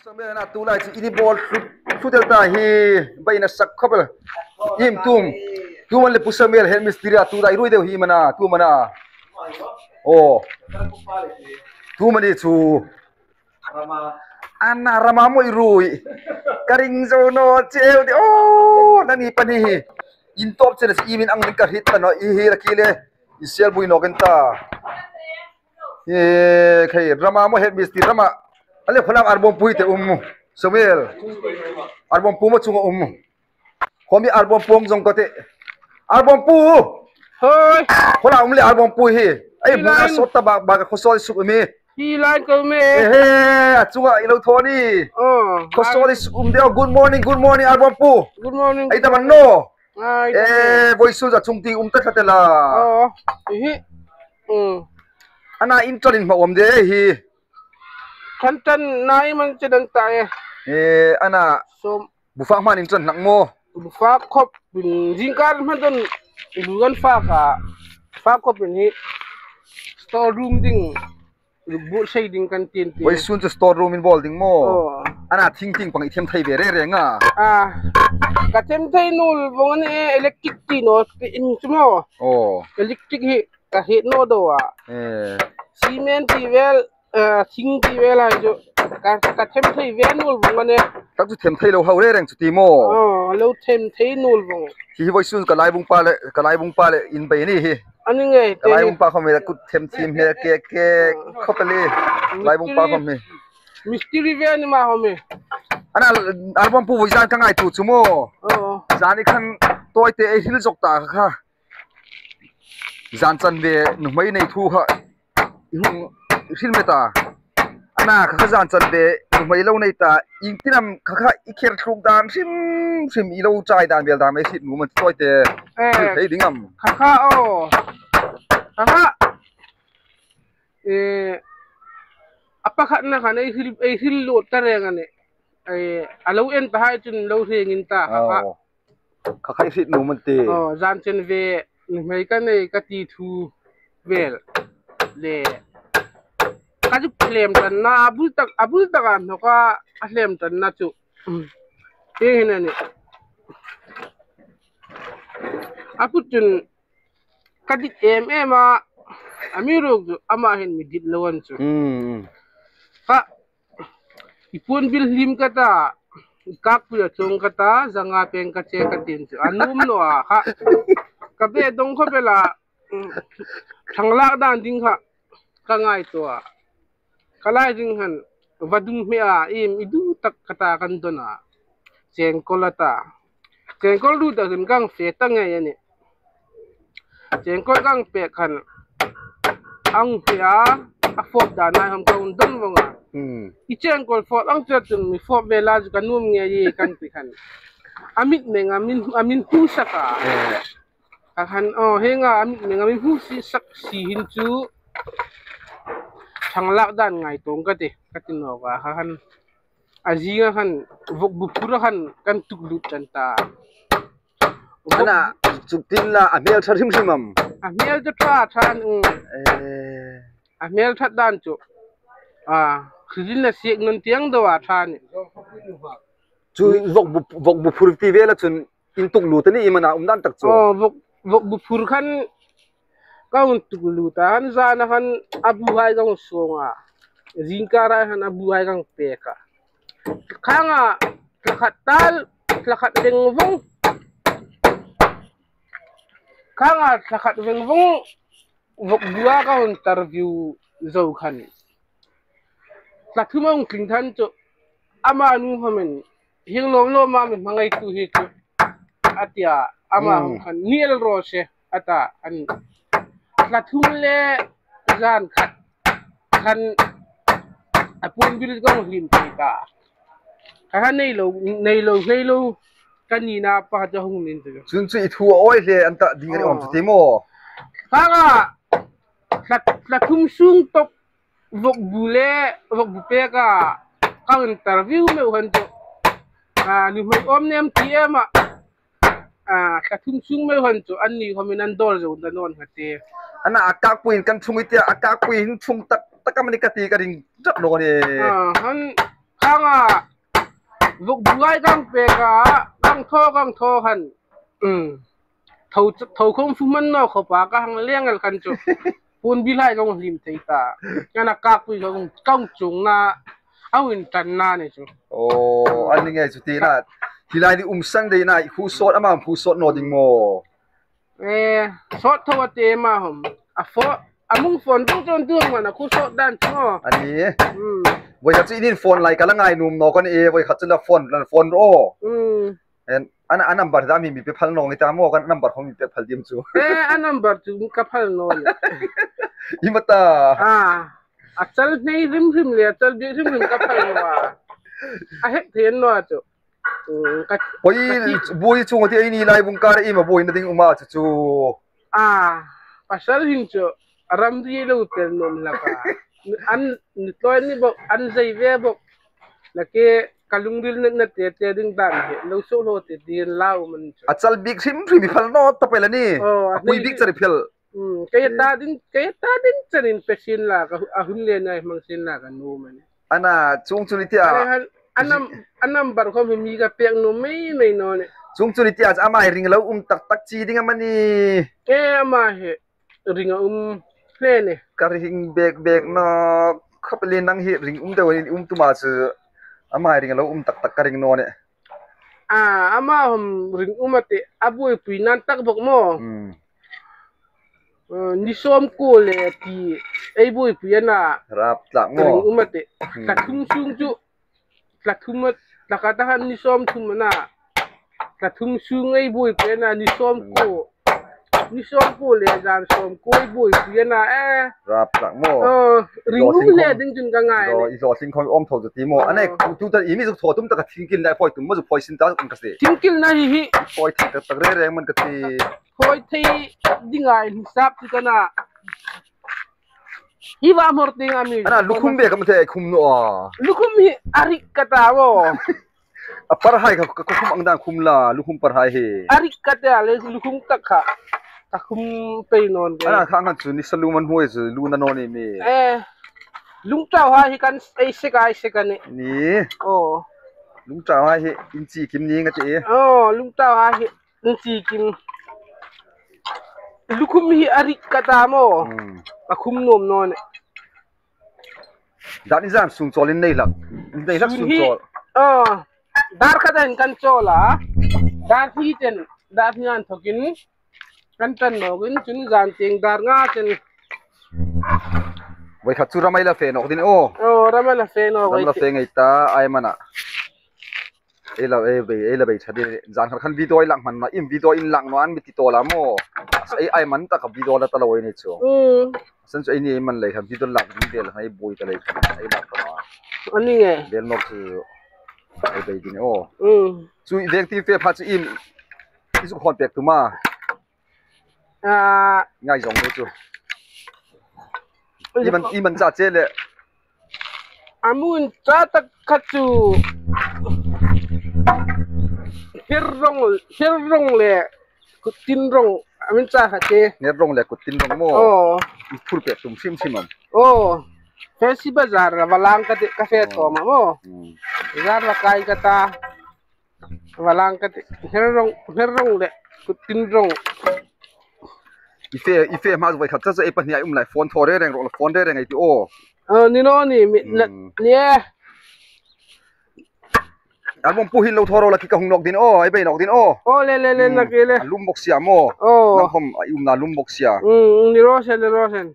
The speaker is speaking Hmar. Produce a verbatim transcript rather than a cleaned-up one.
Samuel, a na tu lai chu i ni bawl hlut, hlut el ta hi, bai na sak khop el. Im tum. Tu man le Pu Samuel head mistri a tu lai ruoi deu hi mana, tu mana. Oh. Tu mani chu. A na rama mawi ruoi. Ka ring zo naw cheu de. Oh, nani pahni hi. Intop chen si imin ang ring ka hriet ta naw i hi la ki le. I sel bui nawk in ta. E, khai, rama maw head mistri rama. Ale kholam arbawm pu hi te um. Samuel. Arbawm pu maw chunga um. Khomi arbawm pu ang zong ko te. Arbawm pu. Hoi. Khola um le arbawm pu hi. Ai, hi muna lai. Sot ta ba, ba ka khawsawl suk um hi. Hi lai ko me. Ehe, a chunga i lo thaw ni. Oh. Khawsawl suk um deu. Good morning, good morning, arbawm pu. Good morning. Ai ta man naw. Ai, eh, voisun a chung ti um ta tlat el a. Oh, hi. Mm. A na in tan in hma um de hi. Kan tan nai man che dan ta e. Eh, a na. So, bu fak hman in tan nak maw. Bu fak khop in zingkar hman don lu kan fak a. Fak khop in hi. Store room ding. Lu bu sei ding kan tin ti. Voisun chu store room in bawl ding maw. Oh. A na thing thing pang i them thei ve re re nga. Ah. Ka them thei naw vong a ni electric ti naw in chu maw. Oh. Electric hi ka hriet naw deu a. Eh. Cement ti vel, eh, thing ti vel a chu. Ka, ka them thei ve naw vong a ni. Tak chu them thei lo hau re reng chu ti maw. Oh, lo them thei naw vong. Hi hi voisun ka laibung pa le, ka laibung pa le in bai ni hi. A ni ngei. Ka laibung pa khom hi la kut them thim hi ke ke khop el hi. Laibung pa khom hi. Mistri ve ni ma khom hi. A na, arbawm pu voi zan ka ngaituo chu maw. Oh. Zani khan tawite ei hril zok ta kha. Zan chan ve nuhmei nei thu kha i hung hril met a. A na kha kha zan chan ve nuhmei lo nei ta. Ieng tin am kha kha i kher thluk dan hrim hrim i lo chai dan vel dan ei hriet nuom am tawite. Eh. Hril thei ding am. Kha kha, oh. Kha kha. Eh, a pakhatna khan ei hril, ei hril lo ta reng a ni. Eh, a lo en ta hai chun lo hril in ta kha kha. Oh. Kha kha i hriet nuom am ti. Oh, zan chen ve nuhmei ka nei ka ti thu vel. Le. Ka zuk hlem tan na a bul tak, a bul tak a hnawk a, a hlem tan na chu. Hmm. Hi hin a ni. A pu chun ka dit em em a, amiruokchu ama hin mi dit lo an chu. Hmm. Kha, i puon bil hlim ka ta, i kakpui a chuong ka ta, zanga peng ka che ka tin chu. A nuom naw a kha. Ka be dong khop el a, mm, thang lak dan ding kha ka ngaituo a. Ka lai ding khan vadung hme a, im i du tak ka ta kan don a. Chengkawl a ta. Chengkawl du tak hin kan fe ta ngei a ni. Chengkawl kan pek khan ang hme a, a fawp dan a hang kan don vong a. Hmm. I chengkawl fawp ang che chun mi fawp ve la chu ka nuom ngei kan ti khan. A mit meng a min, a min hmu sak a. Eh. Kha khan, oh, hi nga a mit meng a min hmu si sak si hin chu thang lak dan ngaituo ka ti, ka ti nawk a, kha khan. A zinga khan vawkbu phur a khan kan tuk lut tan ta. A na, chu tin la a hmel ṭha hrim hrim am. A hmel chu ṭha ṭha an, mm. Eh. A hmel ṭhat dan chu. A, hrilin a siek nun tieng deu a ṭha ni. Chu vawkbu, vawkbu phur ti vel a chun in tuk lut a ni, i mana um dan tak chu. Oh, vawk, vawkbu phur khan ka hung tuk lut a, han zana khan a buhai ka hung sawng a. Zingkar a khan a buhai ka hung pek a. Khang a, thla khat tal, thla khat veng vong. Khang a, thla khat veng vong. Vawkbua ka hung interview zo khan. Thla thum a hung tling tah chu. Ama nu khawmin, hieng lawm lawm a mi hmangaitu hi chu, a tia, ama Hmm. hung khan, ni el raw se, a ta, an. Thla thum le zan khat, khan, a puon bil ka hung hlim thei ta. Kha kha nei lo, nei lo, nei lo, ka ni na pa chu hung ning chu. Chun chu i thu a awi hle an ta ding a ni awm chu ti maw? Kha kha, thla, thla thum sung tawp, vawkbu le, vawkbu pek a, ka interview meu khan chu. A, nuhmei awm nem ti em a. A, thla thum sung meu khan chu, an ni khawmin an dawl zo ta naw kha ti. Ana, a kakpuiin kan chung i tia, a kakpuiin chung tak, tak am a ni ka ti ka ring rak naw ni. A, han, khang a, Vuk buai kang pek a, kang thaw, kang thaw khan. Hmm. Tho, tho khom fu man naw khop a, ka hang leng el khan chu. Puon bil hai kong hlim thei ta. Kana kak pui kong, kong chung na. Au in tan na ni chu. Oh, an ni nge chu ti na. Hi lai ni um sang dei na, khu sawt ama khu sawt naw ding maw. Eh, sawt tho a te ma hom. A fo, a mung phone dung chon dung mana khu sawt dan chu. Ani. Hmm. Voi khat chu inin phone lai ka la ngai nuom naw kan e, voi khat chu la phone, la phone ro. Hmm. En, an, a number dam hi mi pe phal naw nge ta maw, kan number khom mi pe phal dim chu. Eh, a number chu ka phal naw ni. I ma ta. Ah. A chal nei rim rim le, a chal bi rim rim ka phal naw a. A hek thei naw chu. Mm, ka, Oi, ka ti- Bui chung ti ei ni lai bung kar i ma bui na ding um a chu chu. Ah, pasal hin chu, a ram ri lo tel nom la ka. An, ni tloi ni bok, an zai ve bok. La ke, ka lungril na, na te, te ding dan he. Lo so lo te, ding lau man chu. A chal bik hrim hrim i phal naw ta pe la ni. Oh, a pui bik char i phal. Hmm, kei ta ding, kei ta ding chanin pe sin la ka, a hun le nai hmang sin la ka nuom a ni. Ana, chung chu ni tia. Ale han, a nam, a number khom hi mi ka pek nuom mei mei naw ni. Chung chu ni tia, ama hi ring lo um tak tak chi ding am a ni. E ama hi ring a um hle ni. Ka ring bek bek naw, khop le nang hi ring um deu ni um tu ma chu. Ama hi ring lo um tak tak ka ring naw ni. A, ama hom ring um a te, a buoipui nan tak bok maw. Hmm. Eh, ni sawm kuo le ti, ei buoipui a na. Rap tlak maw. Ring um a te. Hmm. Tla thum sung chu, tla thum a, tla ka ta han ni sawm thum a na. Tla thum sung ei buoipui a na, ni sawm kuo. Ni sawm kuo le zan sawm kuo ei buoipui a na e. Rap tlak maw. Oh, ring um le ding chun ka ngai. I lo tling khom om tho chu ti maw. Ane, tu ta i mi zuk thaw tum ta ka thingkil nai phoi tum maw zuk phoi sin ta kan ka se. Thingkil na hi hi. Phoi thei tak tak re re man ka ti. Phoi thei ding ai hisap ti ka na. Hi va mor ting a mi. Ana lukhum be ka ma the khum naw a. Lukhum hi a rik ka ta maw. A par hai ka, ka, ka khum ang dan khum la, lukhum par hai hi. A rik ka ta le lukhum tak kha. Ka khum pei naw ni. Ana kha ngan chu ni sa lu man huoi chu lu na naw ni mi. Eh. Lungtau hai hi kan ei se kai se kan ni. Ni. Oh. Lungtau hai hi inchi kim ni nga ti. Oh, lungtau hai hi inchi kim. Lukhum hi a rik ka ta maw. Hmm. Ka khum nuom naw ni. Dar ni zan sung chawl in nei hlak. Nei hlak sung chawl. Oh, dar khat in kan chawl a. Dar hi chen, dar hi an thokin. Kan tan nawk in chun zan tieng dar nga chen. Voi khat chu ram ei la fe nawk ding aw. Oh, ram ei la fe nawk. Ram ei la fe ngei ta, ai mana. Ei la, ei bei, ei la bei tha ding. Zan khat khan video ei lak hman naw, in video in lak naw an mi ti tawl a maw. Ei, ai man tak a video la ta lo ei ni chu. Mm. San chu ei ni ei man lei khan video lak ding vel khan ei buoi ta lei khan ei lak ta naw. Ani nge. Vel nawk chu ei bei ding aw. Mm. Chu i veng ti fe pha chu im. I zuk hon pek tu ma. Ah. Ngai zong ni chu. I man, i man cha che le. A mun cha tak kha chu. Hner rong, hner rong le. Kut tin rong. A min cha kha che. Hner rong le kut tin rong maw. Oh. I phur pek tum sim sim am. Oh. Fancy bazar la va lang ka ti ka fe thaw ma maw. Hmm. Bazar la kai ka ta. Va lang ka ti, hner rong, hner rong le, kut tin rong. I fe, i fe hma voi khat cha cha ei pahni ai um lai, phone thaw re reng ro, phone re reng ei ti aw. Oh, ni naw ni, mi, na, hmm, ni e. An bom pu hin lo thaw ro la ki ka hung nawk ding aw, ei bei nawk ding aw. Oh, le, le, le, hmm, na ke le. A lum bok sia maw. Oh. Nang khom, a um na lum bok sia. Hmm, ni ro sen, ni ro sen.